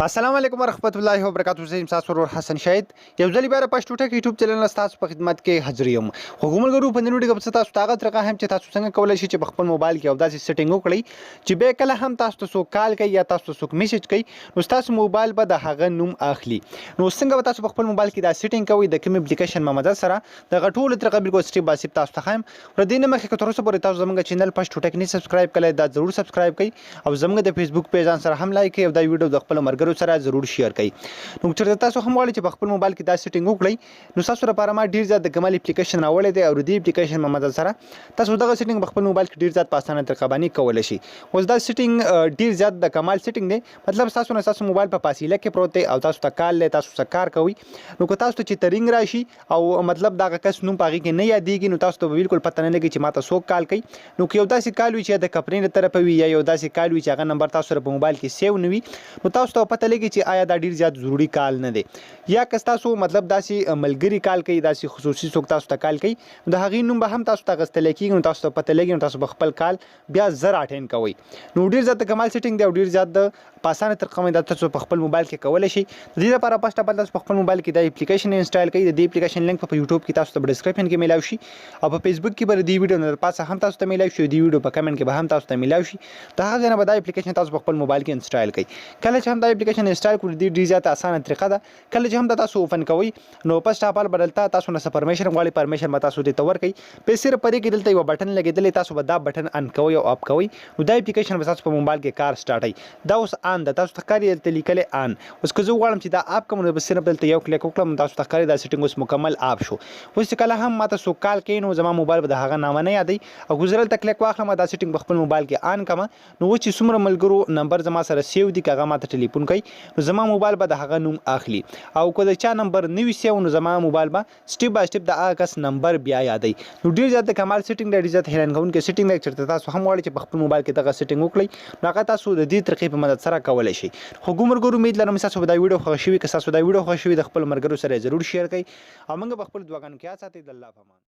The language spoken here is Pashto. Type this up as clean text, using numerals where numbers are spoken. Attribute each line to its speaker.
Speaker 1: السلام علیکم ورحمت الله وبرکاته. زه یم ستاسو ورور حسن شاهد، یو ځل بیا پښتو ټک یوټیوب چینل ستاسو په خدمت کې حاضر یم. خو ملګرو، په نن ویډیو کې به تاسو ته هغه طریقه هم چې تاسو څنګه کولای شئ چې په خپل موبایل کې او داسې سیټینګ وکړئ چې بیا کله هم تاسو ته څوک کال کوي یا تاسو ته څوک میسج کوي، نو ستاسو موبایل به د هغه نوم اخلي. نو څنګه به تاسو په خپل موبایل کې دا سیټینګ کوئ، د کوم اپلیکیشن په مدد سره، دغه ټول طریقه بالکل سټیپ بای سټیپ تاسو ته ښایم. ور دې نه مخکې، که تر اوسه پورې تاسو زموږ چینل پښتو ټک نه سبسکرایب کړئ، دا ضرور سبسکرایب کړئ او زموږ د فیسبوک پیج ځان سره هم لایک کړئ او دا ویډیو د خپل ملګرو سره ضرور شیر کړئ. نو چېرته تاسو هم غواړئ چې په خپل موبایل کې دا سیټینګ وکړئ، نو تاسو لپاره ما ډیر زیات د کمال اپلیکیشن راوړی دی او د دې اپلیکیشن په مدد سره تاسو دغه سیټینګ په خپل موبایل کې ډیر زیات په اسانه طریقه باندې کولی شئ. اوس دا سیټینګ ډیر زیات د کمال سیټینګ دی، مطلب تاسو نه تاسو موبایل په فاصله کې پروت دی او تاسو ته کال دی، تاسو څه کار کوئ، نو که تاسو ته چې ترینګ راشي او مطلب دغه کس نوم په هغې کې نه یادېږي، نو تاسو ته به بالکل پته نه لګي چې ماته څوک کال کوي. نو که یو داسې کال وي چې د کمپنۍ له طرفه وي یا یو داسې کال وي چې هغه نمبر تاسو سره په موبایل کې سیو نه وي، نو تاسو ته پته لګي چې آیا دا ډیر زیات ضروري کال نه دی. یا که تاسو مطلب داسې ملګري کال کوي، داسې خصوصي څوک تاسو ته کال کوي، نو د هغې نوم به هم تاسو ته اخیستل کېږي، نو تاسو ته پته لګي، نو تاسو به خپل کال بیا زر اټینډ کوئ. نو ډیر زیات د کمال سیټینګ دی او ډیر زیات د په اسانه طریقه باندې دا تاسو په خپل موبایل کې کولی شئ. د دې لپاره فرست اف تاسو په خپل موبایل کې دا اپلیکیشن انسټال کړئ. د دې اپلیکیشن لینک په یوټیوب کې تاسو ته په ډیسکرپشن کې میلاو شي او په فیسبوک کې به د دې ویډیو نه پاسه هم تاسو ته میلاو شي او د ویډیو په کمنټ کې به هم تاسو ته میلاو شي. د هغه ځای نه به دا اپلیکیشن تاسو په خپل موبایل کې انسټال کړئ. کله چې هم دا اپلیکیشن انسټال کړئ، دې ډیر زیات اسانه طریقه ده. کله چې هم دا تاسو اوپن کوئ، نو فرست اف ال به دلته تاسو نه پرمیشن غواړي، پرمیشن به تاسو دې ته ورکړي. په صرف پرې کې دلته یو بټن لګېدلی، تاسو به دا بټن ان کوئ او اپ کوئ، نو دا اپلیکیشن به تاسو په موبایل کې کار سټارټوي. دا اوس آن ده، تاسو ته ښکاري دلته لیکلی آن. اوس که زه وغواړم چې دا اپ کړم، نو بس صرف دلته یو کلیک وکړم، تاسو ته ښکاري دا سیټینګ اوس مکمل اپ شو. اوس چې کله هم ماته څوک کال کوي، نو زما موبایل به د هغه نامه نه یادوي او که زه دلته کلیک واخلم، دا سیټینګ په خپل موبایل کې آن کړم، نو اوس چې څومره ملګرو نمبر زما سره سیو دي، که هغه ماته ټلیفون کوي، نو زما موبایل به د هغه نوم اخلي او که د چا نمبر نه وي سیو، نو زما موبایل به سټیپ بای سټیپ د هغه کس نمبر بیا یادوي. نو ډیر زیات د کمال سیټینګ دی، ډیر زیات حیران کوونکی سیټینګ دی. چېرته تاسو هم غواړئ چې په خپل موبایل کې دغه سیټینګ وکړئ، نو هغه تاسو د دې طریقې په مدد سره کولی شئ. خو ملګرو، امید لرم چې تاسو به دا ویډیو خوښ شوي. که تاسو دا ویډیو خوښ شوي، د خپل ملګرو سره ضرور شیر کړئ او موږ به خپل دعاګانو کې یاد ساتئ. د الله په امان.